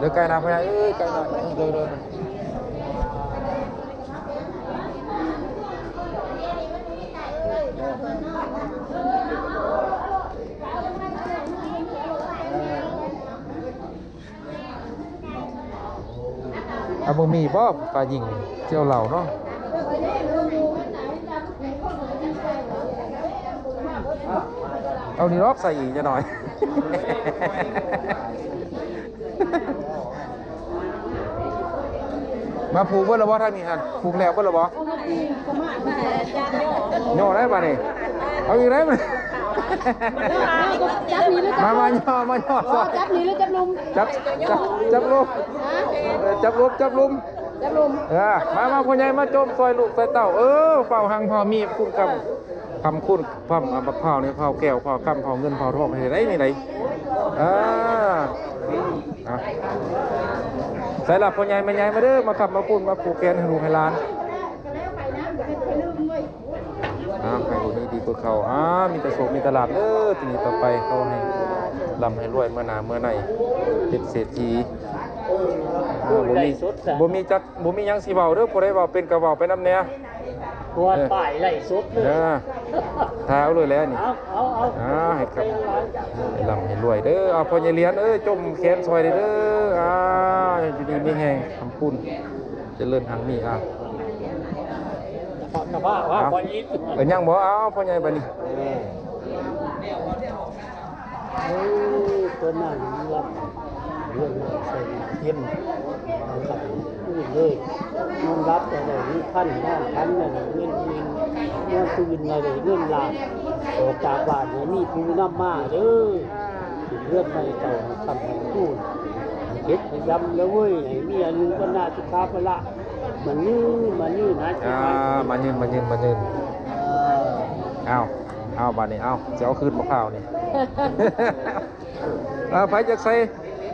ເດີ ໃກ້ນະພໍ່ໃຫຍ່ເອີຍ ໃກ້ນະ ເດີໆ. ອາ ບໍ່ມີບໍ່ ຝ່າຍຍິງ ຊິເອົາເຫຼົ້າເນາະ. ເອົານີ້ລອກໃສ່ອີກຈັກໜ້ອຍ. ມາຜູກເບິດແລ້ວບໍ່ທາງນີ້ຫັ້ນ? ຜູກແລ້ວເບິດແລ້ວບໍ່? ຍໍໄດ້ບາດນີ້ ເອົາອີກແລ້ວ. ມາ ມາຍໍ ມາຍໍຊ່ອຍ ຈັບນີ້ຫຼືຈັບລຸ່ມ? ຈັບ ຈັບ ຈັບລຸ່ມ ເອີ ຈັບລຸ່ມ ຈັບລຸ່ມ ຈັບລຸ່ມ. ເອີ ມາ ມາ ພໍ່ໃຫຍ່ມາຈົ່ມຊ່ອຍລູກຊ່ອຍເຕົ້າ. ເອີ ເປົ່າຫັງເປົ່າມີ ຄຸນຄຳ ຄຳຄຸນ ຄຳ ອາ ບັກພ້າວນີ້ ພ້າວແກ້ວ ພ້າວຄຳ ພ້າວເງິນ ພ້າວທອງ ເຮັດໄດ້ນີ້ໄດ໋. ເອີ ອາ ໃສ່ລະພໍ່ໃຫຍ່ແມ່ໃຫຍ່ ມາເດີ ມາຄຳມາຄຸນ ມາຜູກແຂນໃຫ້ລູກໃຫ້ຫຼານ. ອາ ໃຫ້ບຸນນີ້ດີກວ່າເກົ່າ. ອາ ມີແຕ່ໂຊກມີແຕ່ລາບເດີ ທີນີ້ຕໍ່ໄປ ຂໍໃຫ້ລ່ຳໃຫ້ລວຍ ເມື່ອໜ້າເມື່ອໃນ ເປັນເສດຖີ. ອາ ບໍ່ມີ ບໍ່ມີຈັກ ບໍ່ມີຫຍັງຊິເວົ້າເດີ ຜູ້ໃດເວົ້າເປັນກໍເວົ້າໄປນຳແດ່. ກວດປ້າຍໄລສົດເລີຍ ເອີ ຖ່າຍເອົາເລີຍແຫຼະນີ້. ເອົາ ເອົາ ເອົາ ອາ ໃຫ້ຄັບ ໃຫ້ລ່ຳໃຫ້ລວຍເດີ. ເອົາ ພໍ່ໃຫຍ່ຫຼຽນເອີຍ ຈົ່ມແຂນຊ່ອຍເດີ. ອາ ຢູ່ດີມີແຮງ ຄຳຄຸນ ຈະເລີນຮັ່ງມີ. ອາ ເອົາ ເອີ ຍັງບໍ່? ເອົາ ພໍ່ໃຫຍ່ບາດນີ້. ເອີ ເອີ ຕົວນັ້ນມັນລັບເງິນໃສ່ເຕັມ ເອົາຄັບ ອູ້ເລີຍ. ນອນຫຼັບກໍໄດ້ເງິນພັນ ນອນຝັນກໍໄດ້ເງິນໝື່ນ ນອນຕື່ນກໍໄດ້ເງິນລ້ານ. ອອກຈາກບ້ານໃຫ້ມີຜູ້ນຳມາເດີ ຂຶ້ນເຮືອນໃໝ່ເກົ່າໃຫ້ຄ້ຳໃຫ້ຄູນ ໃຫ້ເຮັດໃຫ້ຢຳເດີເວີຍ ໃຫ້ມີອາຍຸ ວັນນະ ສຸຂະ ພະລະ ໝັ້ນຍືນ ໝັ້ນຍືນນະ. ອ່າ ໝັ້ນຍືນ ໝັ້ນຍືນ ໝັ້ນຍືນ. ເອີ ເອົາ ເອົາ ບາດນີ້ ເອົາ ຊິເອົາຄືນບໍ່ຂ່າວນີ້. ເອີ ໃຜຢາກໃສ່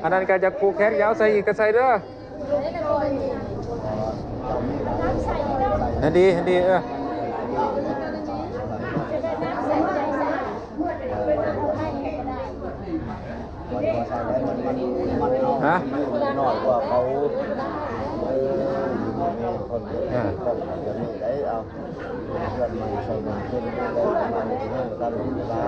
ອັນນັ້ນກໍຢາກຜູກແຂນ ຢາກເອົາໃສ່ອີກກໍໃສ່ເດີ. ຫັ້ນດີ ຫັ້ນດີ ເອີ. ຮະ? ນ້ອຍກວ່າເຂົາ ເອີ ເອີ ເພິ່ນເຮັດແບບນີ້ໄດ໋. ເອົາ ເພື່ອນໃໝ່ໃສ່ໜ້າເພິ່ນໄດ້ ປະມານນີ້ ເພິ່ນກະລູກຫຼານ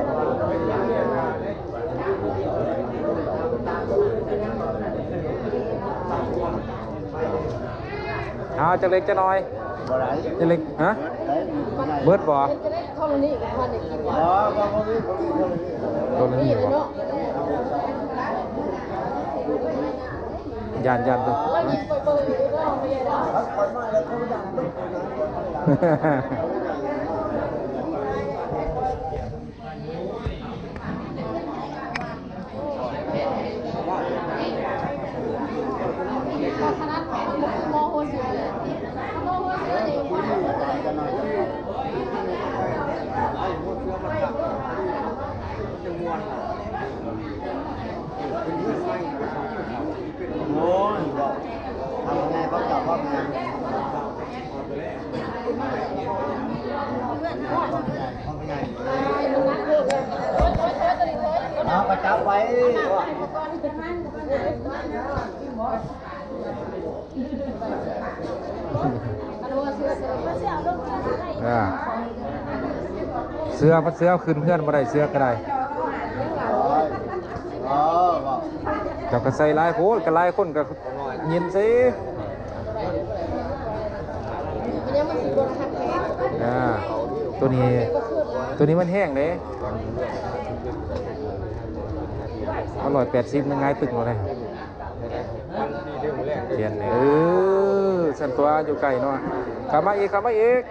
ເອົາຈັກເລັກຈັກນ້ອຍ ບໍ່ໄດ້ ຈັກເລັກ ຮະ? ເບິດບໍ່? ເທາະລະນີ້ກໍພໍໄດ້ກິນ ບໍ່ ບໍ່ ບໍ່ມີ ບໍ່ມີ ເທາະລະນີ້ ເທາະລະນີ້ບໍ່? ມີຢູ່ເນາະ. ຢ້ານ ຢ້ານເບິ່ງ. ໂອ້ຍ ເວົ້າ ເອົາໄງ ເຂົາເຈົ້າເວົ້າໄງ ເອົາໄງ ເອົາກະຈັບໄວ້. ອ່າ ເສື້ອ ເສື້ອຂຶ້ນເຮືອນບໍ່ໄດ້ ເສື້ອກະໄດ້. ເອີ ເຈົ້າກະໃສ່ຫຼາຍໂພດ ກະຫຼາຍຄົນກະຍິນຊິ. ອ່າ ໂຕນີ້ ໂຕນີ້ມັນແຮງເດ້ ມັນຮ້ອຍແປດສິບ ມັນຫງາຍຕຶງໂລດເດ້. ປ່ຽນ ເອີ ຊັ້ນຕົວະ ຢູ່ໃກ້ເນາະ. ເຂົ້າມາອີກ ເຂົ້າມາອີກ.